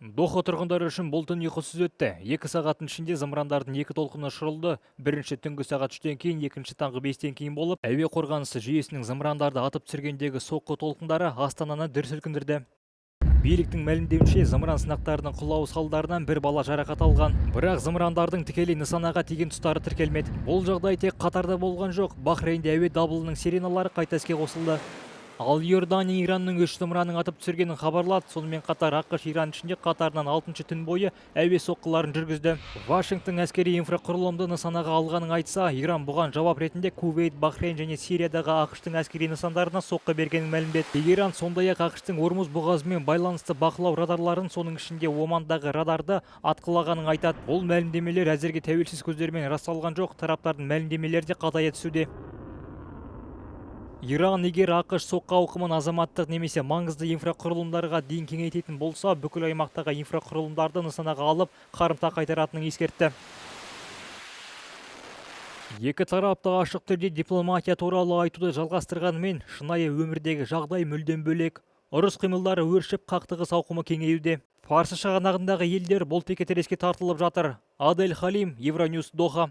Доха тұрғындары үшін бұл түн ұйқысыз өтті. 2 сағаттың ішінде зымырандардың екі толқыны ұшырылды. Бірінші түнгі сағат 3-тен кейін, екінші таңғы 5-тен кейін болып, әуе қорғанысы жүйесінің зымырандарды атып түсіргендегі соққы толқындары Астананы дүр сілкіндірді. Биліктің мәлімдеуінше, зымыран сынақтарының құлауы салдарынан бір бала жарақат алған. Бірақ зымырандардың тікелей нысанаға тиген тұстары тіркелмеді. Бұл жағдай тек Қатарда болған жоқ. Бахрейнде әуе дабылының сиреналары қайта іске қосылды. Ал Иордания Иранның үш зымыранын атып түсіргенін хабарлады. Сонымен қатар АҚШ Иран ішінде қатарынан алтыншы түн бойы әуе соққыларын жүргізді. Вашингтон әскери инфрақұрылымды нысанаға алғанын айтса, Иран бұған жауап ретінде Кувейт, Бахрейн және Сириядағы АҚШ-тың әскери нысандарына соққы бергенін мәлімдеді. Тегеран сондай-ақ АҚШ-тың Ормуз бұғазымен байланысты бақылау радарларын, соның ішінде Омандағы радарды атқылағанын айтады. Бұл мәлімдемелер әзірге тәуелсіз көздермен расталған жоқ. Тараптардың мәлімдемелері де қатая түсуде. Иран егер АҚШ соққы ауқымын азаматтық немесе маңызды инфрақұрылымдарға дейін кеңейтетін болса, бүкіл аймақтағы инфрақұрылымдарды нысанаға алып, қарымта қайтаратынын ескертті. Екі тарап та ашық түрде дипломатия туралы айтуды жалғастырғанымен, шынайы өмірдегі жағдай мүлдем бөлек. Ұрыс қимылдары өршіп, қақтығыс ауқымы кеңеюде. Парсы шығанағындағы елдер бұл текетіреске тартылып жатыр. Адель Халим, Евроньюс, Доха.